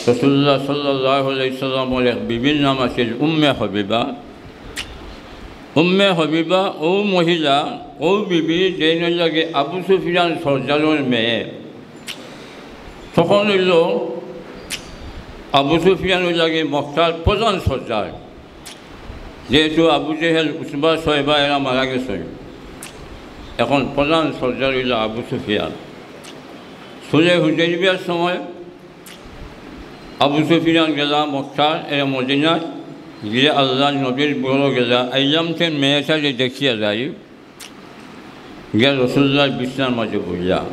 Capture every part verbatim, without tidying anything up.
রাসূলুল্লাহ সাল্লাল্লাহু আলাইহি সাল্লামর এক বিবির নাম আছিল উম্মে হাবিবা। উম্মে হাবিবা অউ মহিলা, অউ বিবি, যেইনর লাগি আবু সুফিয়ান সর্দারর মেয়ে। তখন অইলো আবু সুফিয়ানর লাগি মক্কার প্রধান সর্দার। যেহেতু আবু জেহেল, উতবা, শয়বা এরা মারা গেছে, এখন প্রধান সর্দার অইলো আবু সুফিয়ান। সুলহে হুদাইবিয়ার সময় আবু সুফিয়ান গেলা মক্কা, এ মদিনাত গিয়া আল্লাহর নবীর ঘরো গেলা, আইলাম তে মেয়েটারে দেখিয়া যাই, গিয়া রাসূলুল্লাহর বিছনার মাঝে বইলা।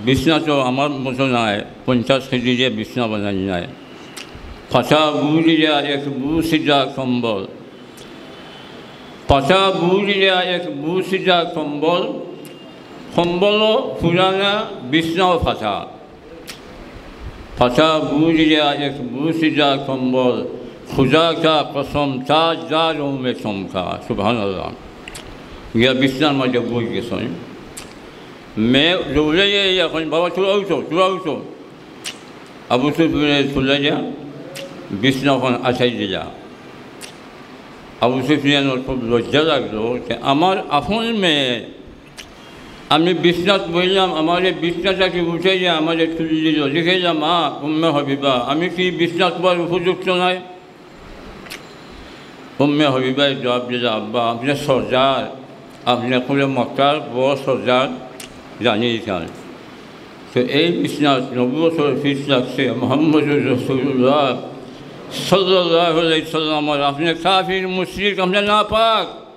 বিছনা তো আমার মতো নায়, পঞ্চাশ কেজি দিয়া বিছনা বানানি নায়। পাতা বুড়িয়া এক বুসিদা কম্বল, পাতা বুড়িয়া এক বুসিদা কম্বল, কম্বল পুরানা, বিছনাও ফাটা। پتا بوجھ لیا ایک بوسیدہ کمبل، خدا کا قسم تاجداروں میں چمکا۔ سبحان اللہ۔ গিয়া বিছনার মাঝে বই গেছইন। মেয়ে দৌড়াইয়া আইয়া কইন, "বাবা, তোরা উঠো, তোরা উঠো।" আবু সুফিয়ানে তুলিয়া বিছনাখান আটাই দিলা। আবু সুফিয়ানর খুব লজ্জা লাগলো যে আমার আপন মেয়ে, আমি বিছনাত বইলাম, আমারে বিছনা থাকি উঠাইয়া আমারে তুলি দিল। জিগাইলাম, "মা, উম্মে হাবিবা, আমি কি বিছনাত বওয়ার উপযুক্ত নায়?" উম্মে হাবিবায় জবাব দিলা, "আব্বা, আপনে সর্দার, আপনে কুলে মক্কার বড় সর্দার, জানি চান। তো এই বিছনাত নবুয়তর ফিস লাগছে, মুহাম্মদুর রাসূলুল্লাহ সাল্লাল্লাহু আলাইহি সাল্লামর, আপনে কাফির, মুশরিক, আপনে নাপাক।"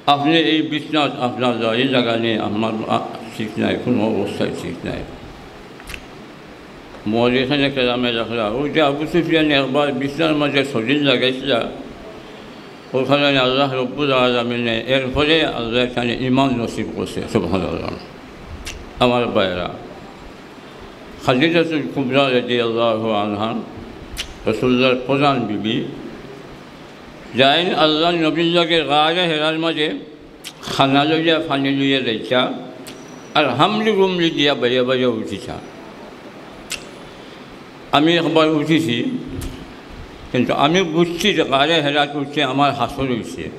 আপনে এই বিছনাত আপনার দাড়ি লাগানি আমার, আ, ঠিক নাই, কুনু অবস্থায় ঠিক নাই। মুআল্লিফিনে কেরামে লেখরা, অউ যে আবু সুফিয়ানে একবার বিছনার মাঝে শরীর লাগাইছিলা, অউ কারণে আল্লাহ রব্বুল আলামিনে এরপরে আল্লাহ তানে ঈমান নসিব করছে। সুবহানাল্লাহ। আমার ভাইরা, খাদিজাতুল কুবরা রাদিয়াল্লাহু আনহা, রাসূলুল্লাহর প্রধান বিবি, যাইন আল্লাহর নবীর লগে গারে হেরার মাঝে খানা লইয়া, পানি লইয়া যাইতা, আর হামলি গুমলি দিয়া বাইয়া বাইয়া উঠিতা। আমি একবার উঠিছি, কিন্তু আমি বুঝছি যে গারে হেরাত উঠতে আমার হাসর অইছে।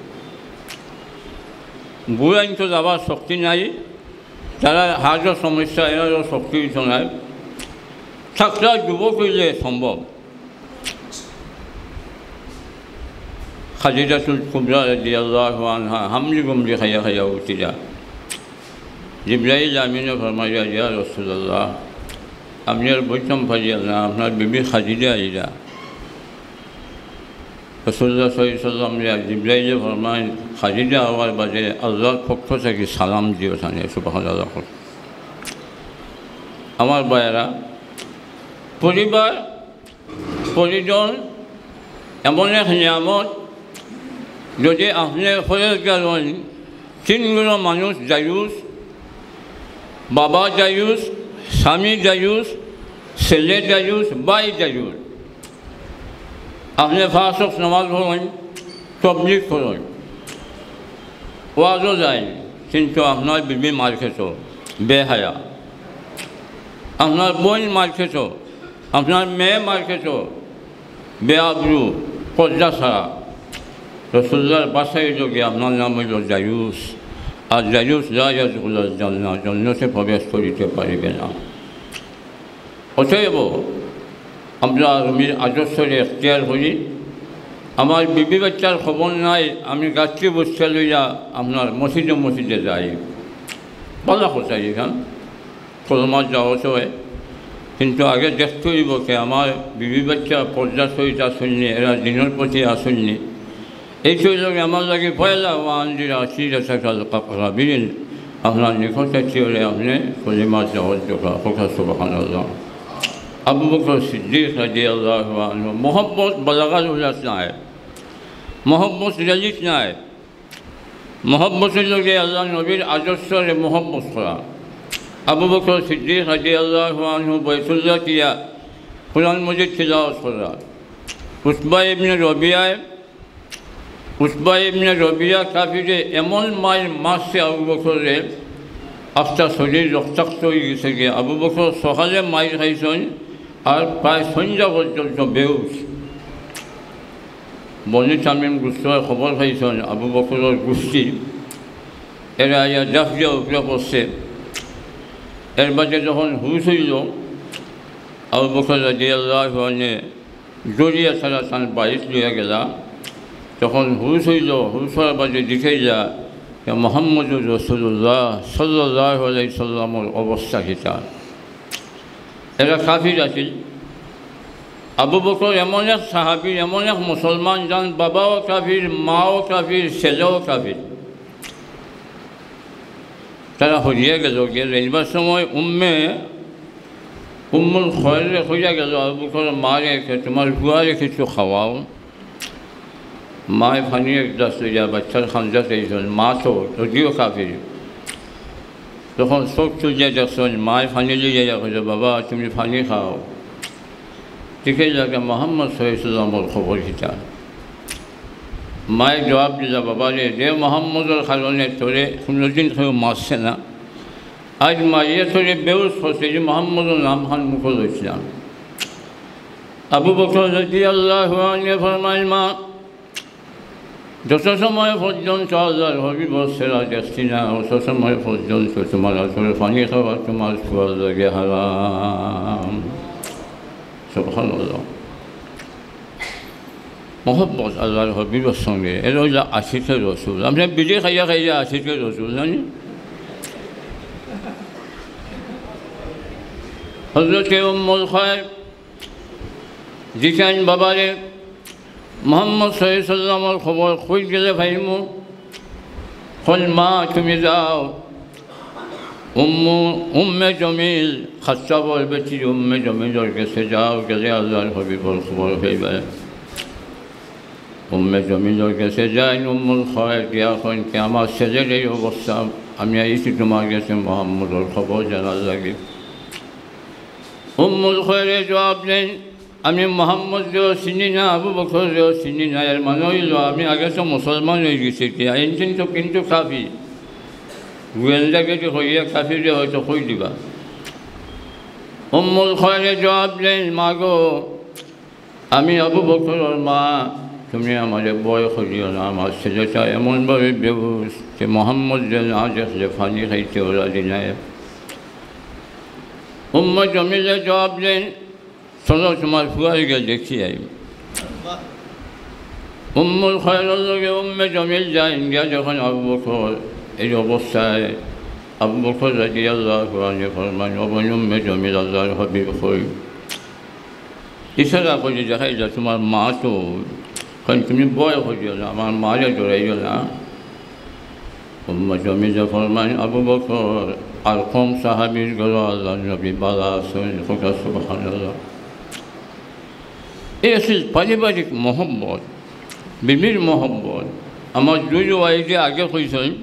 বুড়াইন তো যাবার শক্তি নাই, যারার হার্টর সমস্যা, এরারও শক্তি অইতো নায়। থাকলে যুবক অইলে সম্ভব। খাদিজাতুল কুবরা রাদিয়াল্লাহু আনহা হামলি গুমলি খাইয়া খাইয়া উঠিলা। জিবরাইল আমিনে ফরমাইলা, "ইয়া রাসূলুল্লাহ, আপনে আর বইতাম পারিয়া না, আপনার বিবি খাদিজা আইলা।" রাসূলুল্লাহ সাল্লাল্লাহু আলাইহি ওয়াসাল্লামরে জিবরাইলে ফরমাইন, "খাদিজা আওয়ার বাদে আল্লাহর পক্ষ থাকি সালাম দিও তানে।" সুবহানাল্লাহ। আমার ভাইরা, পরিবার পরিজন এমন এক নিয়ামত, যদি আপনে পরেজগার অইন, তিনগুলো মানুষ দায়ুস, বাবা দায়ুস, স্বামী দায়ুস, ছেলে দায়ুস, ভাই দায়ুস। আপনে পাঁচ ওয়াক্ত নামাজ পড়ইন, তবলিগ করইন, ওয়াজও যাইন, কিন্তু আপনার বিবি মার খেতো, বেহায়া। আপনার বইন মার খেতো, আপনার মেয়ে মার খেতো, বেআব্রু, পর্দা ছাড়া। রাসূলুল্লাহর ভাষায় অইলো গিয়া, আপনার নাম অইলো দায়ুস। আর দায়ুস লা ইয়াদখুলুল জান্নাহ, জন্নতে প্রবেশ করিতে পারিবে না। অতএব আমরা রুমির আদর্শরে এখতিয়ার করি। আমার বিবি বাচ্চার খবর নাই, আমি গাছটি বস্তা লইয়া আপনার মসজিদে মসজিদে যাই। ভালা কথা এখান। কলমার দাওয়াত অয়, কিন্তু আগে দেখতে অইবো কে আমার বিবি বাচ্চা পর্দা সহিত আছইন নি, এরা দ্বীনর প্রতি আছইন নি। এই তো অইলো আমার লাগি পয়লা, "ওয়া আনজির আশিরাতাকাল আকরাবিন", আপনার নিকটাত্মীয়রে আপনে কলিমার দাওয়াত দেওয়া। কউক্কা সুবহানাল্লাহ। আবু বকর সিদ্দিক রাদিয়াল্লাহু আনহু, মহব্বত বালাগার উলাত নায়, মহব্বত রেলিত নায়। মহব্বতর লগে আল্লাহর নবীর আদর্শরে মহব্বত করা। আবু বকর সিদ্দিক রাদিয়াল্লাহু আনহু বাইতুল্লাহ গিয়া কোরআন মজিদ তিলাওয়াত করা। উতবা ইবনে রবিয়ায়, উতবা ইবনে রবিয়া কাফিরে এমন মাইর মারছে আবু বকররে, আস্তা শরীর রক্তাক্ত অইগেছে গিয়া। আবু বকর সকালে মাইর খাইছইন, আর প্রায় সন্ধ্যা পর্যন্ত বেহুশ। বনি তামিম গোত্রর খবর পাইছইন আবু বকরর গোষ্ঠী, এরা আইয়া ঝাঁপ দিয়া উপরে পড়ছে। এর বাদে যখন হুশ অইল, আবু বকর রাদিয়াল্লাহু আনহু দৌড়িয়া তারা তান বাড়িত লইয়া গেলা। যখন হুশ অইল, হুশ অওয়ার বাদে দেখিলা যে মুহাম্মদুর রাসূলুল্লাহ সাল্লাল্লাহু আলাইহি সাল্লামর অবস্থা কিতা। এরা কাফির আছিল। আবু বকর এমন এক সাহাবী, এমন এক মুসলমান, যান বাবাও কাফির, মাও কাফির, ছেলেও কাফির। তারা হরিয়া গেল, গিয়া যাইবার সময় উম্মে, উম্মুল খয়রে কইয়া গেল আবু বকর মারে, "কে তুমার ফুয়ারে কিছু খাওয়াও।" মায় পানি এক গ্লাস লইয়া বাচ্চার কান্দাত দিছইন, মা তো যদিও কাফির। তখন চোখ তুলিয়া দেখছইন, মায় পানি লইয়া কইল, "বাবা, তুমি পানি খাও।" জিকাইলা, "মুহাম্মদ সাল্লাল্লাহু আলাইহি ওয়াসাল্লামর খবর কিতা?" মায়ে জবাব দিলা, "বাবা রে, যে মুহাম্মদর কারণে তোরে কুনুদিন কেউ মারছে না, আইজ মারিয়া তোরে বেহুশ করছে, যে মুহাম্মদর নাম খান মুখো লইছে না।" আবু বকর রাদিয়াল্লাহু আনহু ফরমাইন, "মা, যত সময় পর্যন্ত আল্লাহর হাবিবর চেহারা দেখছি না, অত সময় পর্যন্ত তুমার আতর পানি খাওয়া তুমার ফুয়ার লাগি হারাম।" সুবহানাল্লাহ। মহব্বত আল্লাহর হাবিবর সঙ্গে, এরা অইলা আশিকে রসুল। আমরা বিড়ি খাইয়া খাইয়া আশিকে রসুল জানি। হযরতে উম্মুল খয়র জিকাইন, "বাবারে, মুহাম্মদ সাল্লাল্লাহু আলাইহি ওয়াসাল্লামর খবর কই গেলে পাইমু?" কইন, "মা, তুমি যাও, উম্মু, উম্মে জমিল, খাত্তাবর বেটি উম্মে জমিলর গেছে যাও, গেলে আল্লাহর হাবিবর খবর পাইবায়।" উম্মে জমিলর গেছে যাইন, উম্মুল খয়র গিয়া কইন, "কে আমার ছেলের এই অবস্থা, আমি আইছি তুমার গেছে মুহাম্মদর খবর জানার লাগি।" উম্মুল খয়রে জবাব দেইন, "আমি মুহাম্মদরেও চিনি না, আবু বকররেও চিনি না, এর মানে অইল আমি আগে তো মুসলমান অইগেছি, কি আইন কিন্তু, কিন্তু কাফির। গোয়েন্দাগিরি করিয়া কাফিররে হয়তো কই দিবা।" উম্মুল খয়রে জবাব দেইন, "মা গো, আমি আবু বকরর মা, তুমি আমারে ভয় করিও না, আমার ছেলেটা এমনভাবে বেহুশ যে মুহাম্মদরে না দেখলে পানি খাইতেও রাজি নায়।" উম্মে জমিলে জবাব দেইন, "চলো, তুমার ফুয়ারে গিয়া দেখি আই।" উম্মুল খয়রর লগে উম্মে জমিল যাইন, গিয়া দেখইন আবু বকর এই অবস্থায়। আবু বকর রাদিয়াল্লাহু আনহু ফরমাইন, "ও বইন উম্মে জমিল, আল্লাহর হাবিব কই?" ইশারা করি দেখাইলা, "তুমার মা তো।" কইন, "তুমি ভয় করিও না, আমার মারে ডরাইও না।" উম্মে জমিলে ফরমাইন, "আবু বকর, আরকম সাহাবীর ঘরো আল্লাহর নবী বালা আছইন।" কউক্কা সুবহানাল্লাহ। এই আছিল পারিবারিক মহব্বত, বিবির মহব্বত। আমার দুই ওয়াইজে আগে কইছইন,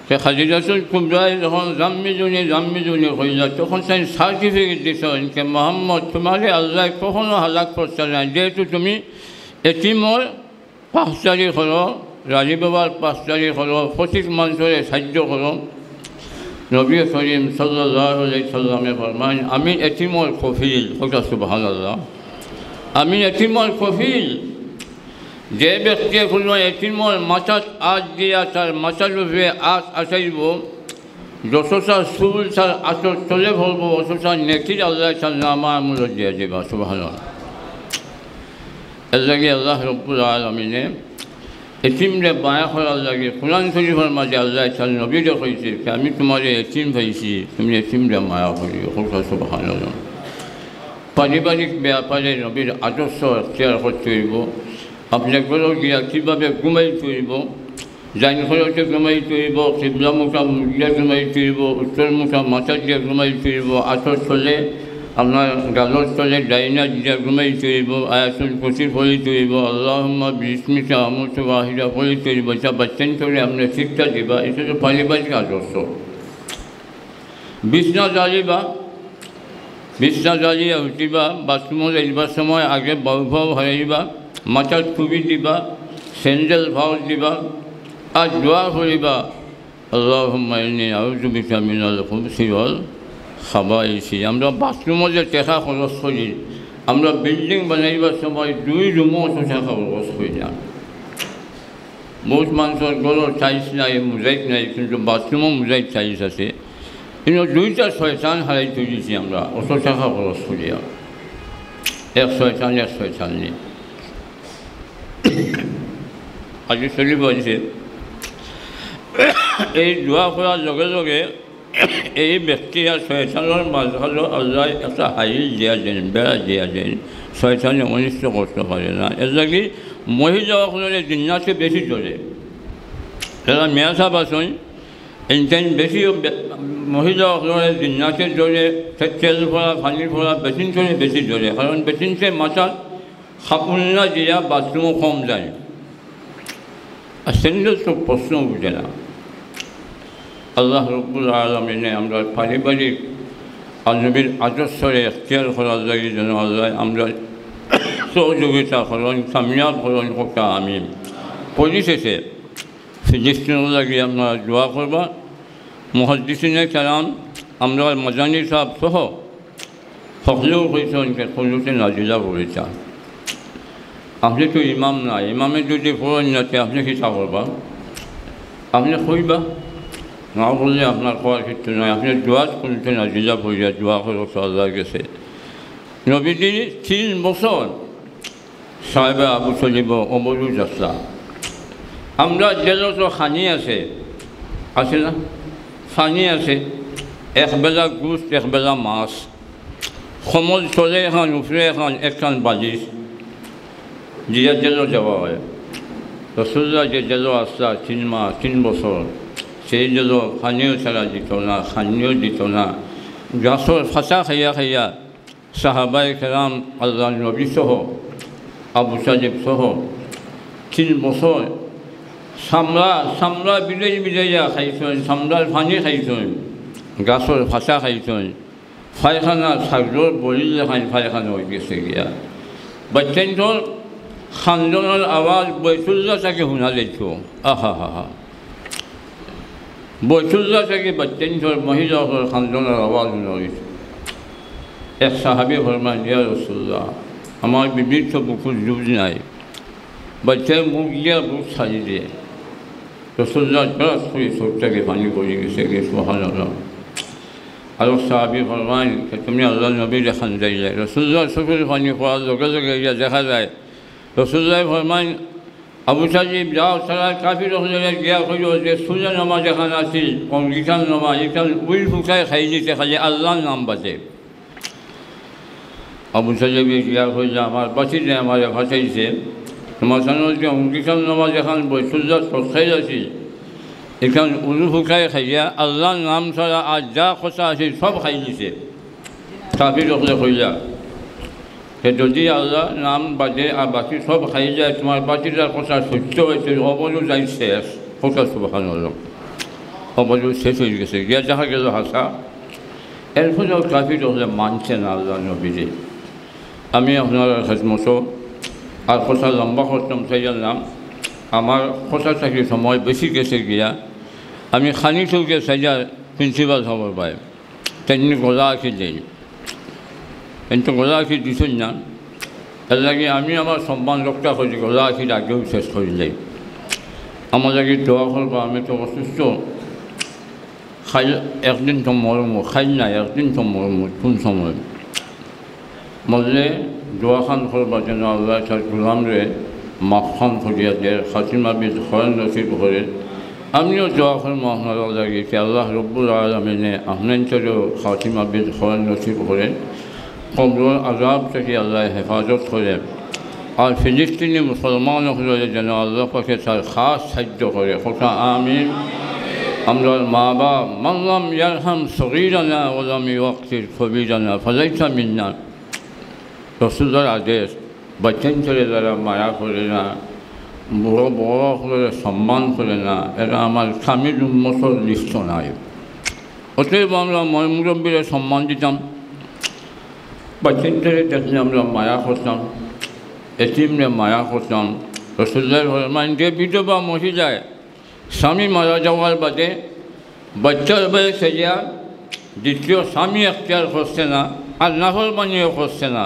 তে খাদিজাতুল কুবরায় যখন জাম্মিলুনি, জাম্মিলুনি কইলা, তখন তাইন certificate দিছইন যে, "মুহাম্মদ, তুমারে আল্লায় কখনো হালাক করতা নায়, যেহেতু তুমি এতিমর পাখচারি করো, রাজি বাবার পাখচারি করো, ফকির মানষরে সাইয্য করো।" নবী করিম সাল্লাল্লাহু আলাইহি সাল্লামে ফরমাইন, "আমি এতিমর কফিল।" কউক্কা সুবহানাল্লাহ। "আমি এতিমর কফিল।" যে ব্যক্তি কুনু এতিমর মাথাত আত দিয়া তার মাথার উপরে আত আটাইবো, যতটা চুল তার আতর তলে পড়বো, অতটা নেকির আল্লায় তার নামার মধ্যে দিয়া দিবা। সুবহানাল্লাহ। এর লাগি আল্লাহ রব্বুল আলামিনে এতিমরে মায়া করার লাগি কোরআন শরীফর মাঝে আল্লায় তার নবীরে কইছে যে, "আমি তুমারে এতিম পাইছি, তুমি এতিমরে মায়া করিও।" কউক্কা সুবহানাল্লাহ। পারিবারিক ব্যাপারে নবীর আদর্শ এখতিয়ার করতে অইবো। আপনে ঘরো গিয়া কিভাবে ঘুমাইতে অইবো, ডাইন খরচে ঘুমাইতে অইবো, কিবলা মুখা মুখ দিয়া ঘুমাইতে অইবো, উত্তর মুখা মাথা দিয়া ঘুমাইতে অইবো, আতর তলে, আপনার গালর তলে ডাইন আত দিয়া ঘুমাইতে অইবো, আয়াতুল কুরসি পড়িতে অইবো, আল্লাহুম্মা বিসমিকা আমুতু ওয়া আহইয়া পড়িতে অইবো, ইটা বাচ্চাইন্তরে আপনে শিক্ষা দিবা, ইটা তো পারিবারিক আদর্শ। বিছনা ঝাড়িবা, বিছনা ঝাড়িয়া উঠিবা, বাথরুমো যাইবার সময় আগে বাউ পাও হারাইবা, মাথাত টুপি দিবা, স্যান্ডেল পাওত দিবা, আর দোয়া করিবা, "আল্লাহুম্মা ইন্নী আউযু বিকা মিনাল খুবুসি ওয়াল খাবাইছি। আমরা বাথরুমো যে টেকা খরচ করি, আমরা বিল্ডিং বানাইবার সময় দুই রুমো অত টেকা খরচ করি না। বহুত মানষর ঘরো টাইলস নাই, মোজাইক নাই, কিন্তু বাথরুমো মোজাইক টাইলস আছে। কিন্তু দুইটা শয়তান হারাই থই দিছি আমরা, অত টেকা খরচ করিয়া। এক শয়তান, এক শয়তান নেই। আজি শরীফ আছে, এই দোয়া করার লগে লগে এই ব্যক্তি আর শয়তানর মাঝখানো আল্লায় একটা হাইল দিয়া দেন, বেড়া দিয়া দেন, শয়তানে অনিষ্ট করতে পারে না। এর লাগি মহিলা অকলরে জিন্নাতে বেশি ধরে। যারা মেয়া সাব আছইন, ইনটাইন বেশি বে-, মহিলা অকলরে জিন্নাতে ধরে, তে-, তেল পড়া, পানি পড়া, বেশিন করে বেশি ধরে। কারণ বেশিন সে মাথা খাপুন না দিয়া বাথরুমও কম যায়। আর সেন্ডেল তো প্রশ্ন উঠে না। আল্লাহ রব্বুল আলমিনে আমরা পারিবারিক আর নবীর আদর্শরে এখতিয়ার করার লাগি যেন আল্লাহ আমরা সহযোগিতা করইন, কামিয়াব করইন, কথা আমিন। পরিশেষে ফিলিস্তিনর লাগি আপনারা দোয়া করবা। মুহাদ্দিসিনে কেরাম, আমরা মাদানী সাহেব সহ হকলেও কইছইন যে কুনুতে নাজিলা পড়িতা। আপনি তো ইমাম না, ইমামে যদি পড়ইন না, তে আপনি কিতা করবা? আপনি কইবা, না বললে আপনার কওয়ার কিচ্ছু নাই। আপনি দোয়াত কুনুতে নাজিলা পড়িয়া দোয়া করো তো আল্লাহর কাছে। নবীজি তিন বছর সাহেবে আবু তলিব অবরুজ আসলা। আমরা জেলো তো খানি আছে, আছে না? খানি আছে, এক বেলা গুস্ত, এক বেলা মাছ, কমল তলে এখন, উপরে এখন, একখান বালিশ, দিয়া জেলো যাওয়া হয়। রসুল্লাহ যে জেলো আসলা তিন মাস, তিন বছর, সেই জেলো পানিও ছাড়া দিত না, খানিও দিত না, গাছর ফাঁসা খাইয়া খাইয়া সাহাবায়ে কেরাম, আল্লাহর নবী সহ, আবু তালিব সহ, তিন বছর সামরা, সামরা বিলাই বিলাইয়া খাইছইন, সামরার পানি খাইছইন, গাছর ফাঁসা খাইছইন, পায়খানা ছাগলর বলির লাখান পায়খানা অই গেছে গিয়া। বাচ্চাইন্তর খান্দনর আওয়াজ বৈতুল্লাহ থাকি হুনা যাইতো। আহা হা হা। বৈতুল্লাহ থাকি বাচ্চাইন্তর মহিলা অকলর খান্দনর আওয়াজ হুনা যাইতো। এক সাহাবী ফরমাইন, "ইয়া রাসূলুল্লাহ, আমার বিবির তো বুকুর দুধ নাই।" বাচ্চায় মুখ দিয়া বুক ছাড়ি দেয়। রসুল্লাহ জড়াত করি চোখ থাকি পানি পড়ি গেছে গিয়া, সুবহানাল্লাহ। আরো সাহাবী ফরমাইন যে, "তুমি আল্লাহর নবীরে কান্দাইলায়।" রসুল্লাহর চোখর পানি পড়ার লগে লগে ইয়া দেখা যায়, রসুল্লাহ ফরমাইন, "আবু তালিব, যাও, তারা কাফির অকলরে গিয়া কইও যে সুজা নামা যেখান আছিল, অঙ্গীকার নামা, এখান উইল ফুকায় খাইলিছে, খালি আল্লাহর নাম বাদে।" আবু তালিবে গিয়া কইলা, "আমার ভাতিজায় আমারে পাঠাইছে, তোমার সামনে যে অঙ্গীকার নামা যেখান বৈতুল্লাহ তরকারি আছিল, এখান উইল ফুকায় খাইয়া আল্লাহর নাম ছাড়া আর যা কথা আছিল সব খাইলিছে।" কাফির অকলে কইলা, "হে যদি আল্লাহর নাম বাদে আর বাকি সব খাইলায়, তোমার ভাতিজার কথা সত্য অইছে, অবরুজ আইজ শেষ।" কথা সুবহানাল্লাহ। অবরুজ শেষ অই গেছে, গিয়া দেখা গেল হাছা। এরপরেও কাফির অকলে মানছে না আল্লাহর নবীরে। আমি আপনারার খেদমতো আর কথা লম্বা করতাম চাইয়ার না, আমার কথা থাকি সময় বেশি গেছে গিয়া। আমি খানি চউখে চাইয়ার প্রিন্সিপাল সাবর বায়, তেমনি গলা আঁকি দেই, কিন্তু গলা আঁকি দিছইন না। এর লাগি আমি আমার সম্মান রক্ষা করি, গলা আঁকির আগেউ শেষ করি দেই। আমার লাগি দোয়া করবা, আমি তো অসুস্থ। খাইল একদিন তো মরমু, খাইল না একদিন তো মরমু, কোন সময়? মরলে দোয়াখান করবা যেন আল্লাহ তার গোলামরে মাফখান করিয়া দের, খাতিমা বিল খয়ের নসিব করে। আমিও দোয়া করমু আপনারার লাগি যে আল্লাহ রব্বুল আলামিনে আপনাইন্তরেও খাতিমা বিল খয়ের নসিব করে। কবরর আজাব থাকি আল্লাহ হেফাজত করে। আর ফিলিস্তিনি মুসলমান অকলরে যেন আল্লাহ পাকে তার খাস সাহায্য করে। কথা আমিন। আমরার মা বাপ, "মান লাম ইয়ারহাম সগীরানা ওয়া লাম ইউক্কির কবীরানা ফালাইসা মিন্না।" রসুলর আদেশ, বাচ্চাইন্তরে যারা মায়া করে না, বড় বড় অকলরে সম্মান করে না, এরা আমার কামিল উম্মতর লিস্টো নাই। অতএব আমরা ময়-মুরব্বীরে সম্মান দিতাম, বাচ্চাইন্তরে দেখলে আমরা মায়া করতাম, এতিমরে মায়া করতাম। রসুল্লাহ ফরমাইন যে বিধবা মহিলায় স্বামী মারা যাওয়ার বাদে বাচ্চার বায় চাইয়া দ্বিতীয় স্বামী এখতিয়ার করছে না, আর নাফরমানিও করছে না।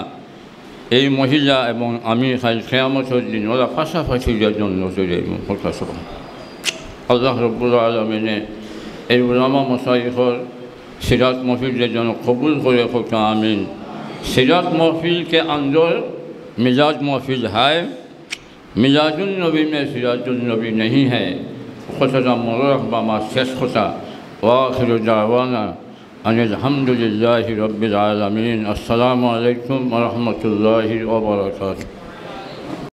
এই মহিলা এবং আমি কাইল কিয়ামতর দিন ওরা পাশাপাশি যে জন্য চলে যাইব। আল্লাহ রব্বুল আলামিনে এই উলামা মাশাইখর সিরাত মাহফিল যে জন্য কবুল করে, কউক্কা আমিন। সিরাত মাহফিল কে আন্দর মিলাদ মাহফিল হায়, মিলাদুন নবী মে সিরাতুন নবী নেহি হ্যায়। কথাটা মনে রাখবা, আমার শেষ কথা। ওয়া আখিরু দাওয়ানা আনিল হামদুলিল্লাহি রাব্বিল আলামিন। আসসালামু আলাইকুম ওয়া রাহমাতুল্লাহি ওয়া বারাকাতুহু।